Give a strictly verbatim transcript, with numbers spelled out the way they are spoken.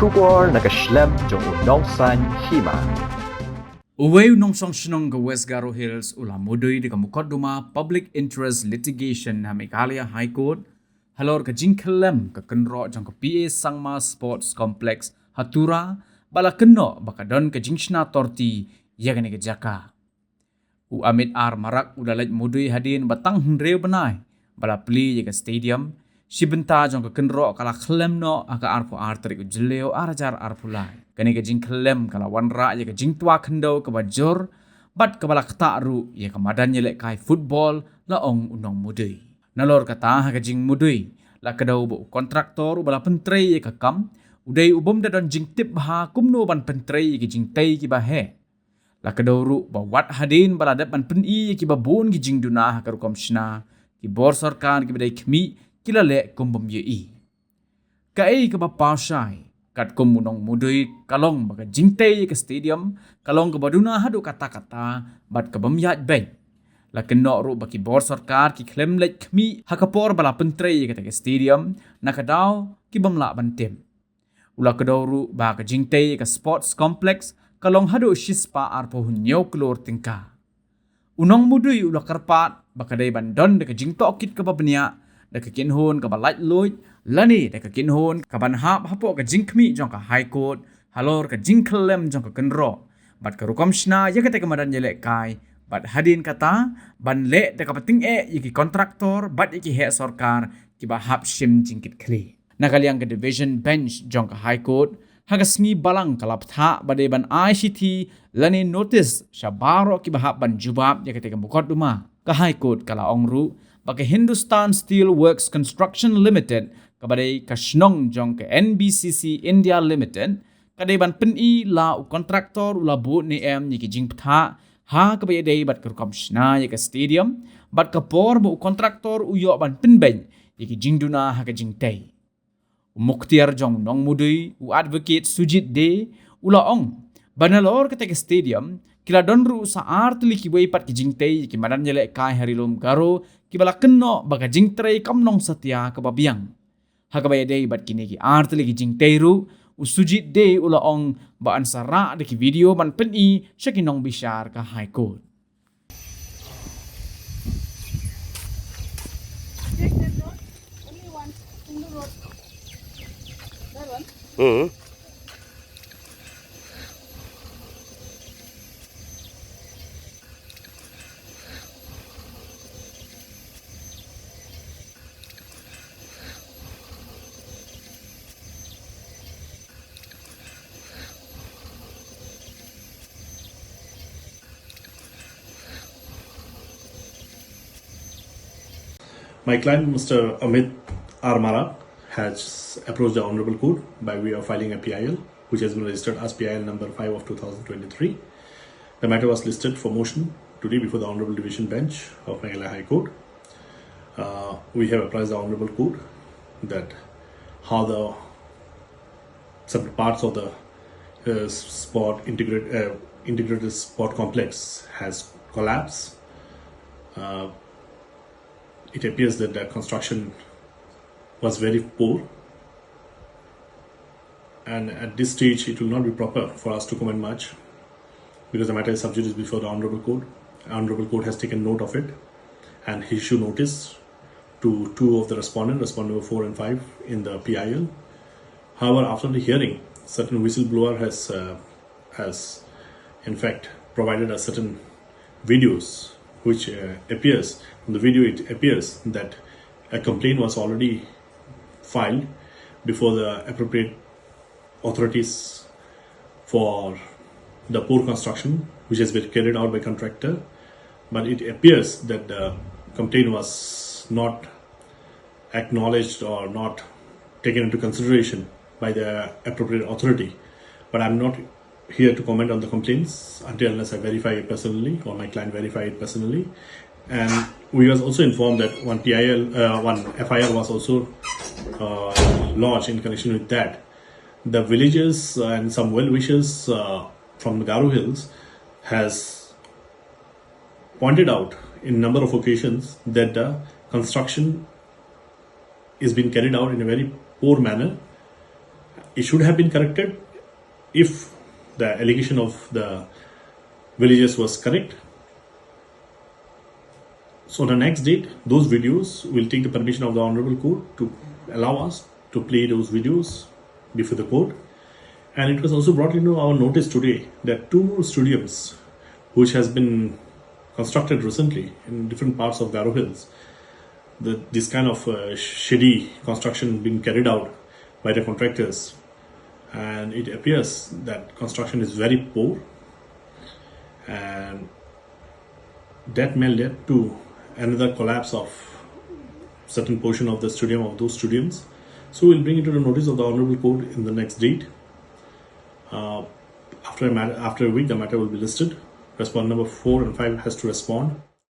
Khubor na ka shlem jong u nongsaiñ hima. Uwei u nongshong shnong ka West Garo Hills u la mudui da ka mukotduma Public Interest Litigation ha Meghalaya High Court halor ka jingkhyllem ka kynroh jong ka P A Sangma Sports Complex ha Tura, ba la kynnoh ba ka don ka jingshna torti ïa kane ka jaka. U Amit R Marak u la leit mudui hadien ba tang hynriew bnai ba la plie ïa ka stadium. Shi bynta jong ka kynroh ka la khyllem noh ha ka arphew ar tarik u Jylliew ar hajar arphew lai. Kane ka jingkhyllem ka la wanrah ïa ka jingtwa khyndew kaba jur bad kaba la ktah ruh ïa ka madan ïalehkai football, la ong u nongmudui. Nalor kata, ha ka jingmudui la kdew ba u kontraktor uba la pyntrei ïa ka kam u dei u bym da don jingtip bha kumno ban pyntrei ïa ki jingtei kiba heh. La kdew ruh ba wat hadien ba la dep ban pyni ïa kiba bun ki jingduna ha ka rukom shna, ki bor sorkar kiba dei khmih ki la leh kum bym ïohi. Kaei kaba paw shai, katkum u nongmudui, ka long ba ka jingtei ïa ka stadium ka long kaba duna haduh katta katta bad ka bym ïaid beit. La kynnoh ruh ba ki bor sorkar ki khlem leit khmih ha ka por ba la pyntrei ïa kata ka stadium, na ka daw ki bym lah ban tip. U la kdew ruh ba ka jingtei ïa ka sports complex ka long haduh shispah arphew hynñiew klur tyngka. U nongmudui u la kyrpad ba ka dei ban don da ka jingtohkit kaba bniah, da ka kynhun kaba laitluid, lane da ka kynhun kaban hap hapoh ka jingkhmih jong ka High Court halor ka jingkhyllem jong ka kynroh bad ka rukom shna ïa kata ka madan ïalehkai, bad hadien kata ban leh da kaba tyngeh ïa ki kontraktor bad ïa ki heh sorkar kiba hap shim jingkitkhlieh. Na ka liang ka Division Bench jong ka High Court, ha ka sngi Balang ka la bthah ba dei ban ai shithi lane notice sha baroh kiba hap ban jubab ïa kata ka mukotduma. Ka High Court ka la ong ruh ba ka Hindustan Steel Works Construction Limited, kaba dei ka shnong jong ka N B C C India Limited, ka dei ban pyni la u kontraktor u la bud ne em ïa ki jingbthah ha kaba ïadei bad ka rukom shna ïa ka stadium bad ka por ba u kontraktor u ïoh ban pynbeit ïa ki jingduna ha ka jingtei. U mukhtiar jong u nongmudui, u Advocate Sujit Dey, u la ong ba nalor kata ka stadium ki la don ruh sa ar tylli kiwei pat ki jingtei ïa ki madan ïalehkai ha Ri Lum Garo kiba la kynnoh ba ka jingtrei kam nongsatia kaba biang. Ha kaba ïadei bad kine ki ar tylli ki jingtei ruh, u Sujit Dey u la ong ba yn sa rah da ki video ban pyni sha ki nongbishar ka High Court. My client, Mister Amit R Marak, has approached the Honorable Court by way of filing a P I L, which has been registered as P I L number five of two thousand twenty-three. The matter was listed for motion today before the Honorable Division Bench of Meghalaya High Court. Uh, we have apprised the Honorable Court that how the separate parts of the uh, sport integrate, uh, integrated sport complex has collapsed. Uh, it appears that the construction was very poor, and at this stage, it will not be proper for us to comment much because the matter is sub judice before the Honorable Court. Honorable Court has taken note of it and issued notice to two of the respondent, respondent number four and five in the P I L. However, after the hearing, certain whistleblower has, uh, has in fact provided us certain videos, which uh, appears, from the video it appears that a complaint was already filed before the appropriate authorities for the poor construction which has been carried out by contractor, but it appears that the complaint was not acknowledged or not taken into consideration by the appropriate authority. But I'm not here to comment on the complaints until unless I verify it personally or my client verify it personally. And we was also informed that one P I L, uh, one F I R was also uh, lodged in connection with that. The villagers and some well-wishers uh, from the Garo Hills has pointed out in number of occasions that the construction is being carried out in a very poor manner, It should have been corrected if the allegation of the villagers was correct. So on the next date, those videos will take the permission of the Honorable Court to allow us to play those videos before the court. And it was also brought into our notice today that two stadiums, which has been constructed recently in different parts of Garo Hills, the, this kind of uh, shady construction being carried out by the contractors, and it appears that construction is very poor, and that may lead to another collapse of certain portion of the stadium, of those stadiums. So we'll bring it to the notice of the Honorable Court in the next date. Uh, after a matter, after a week, the matter will be listed. Respondent number four and five has to respond.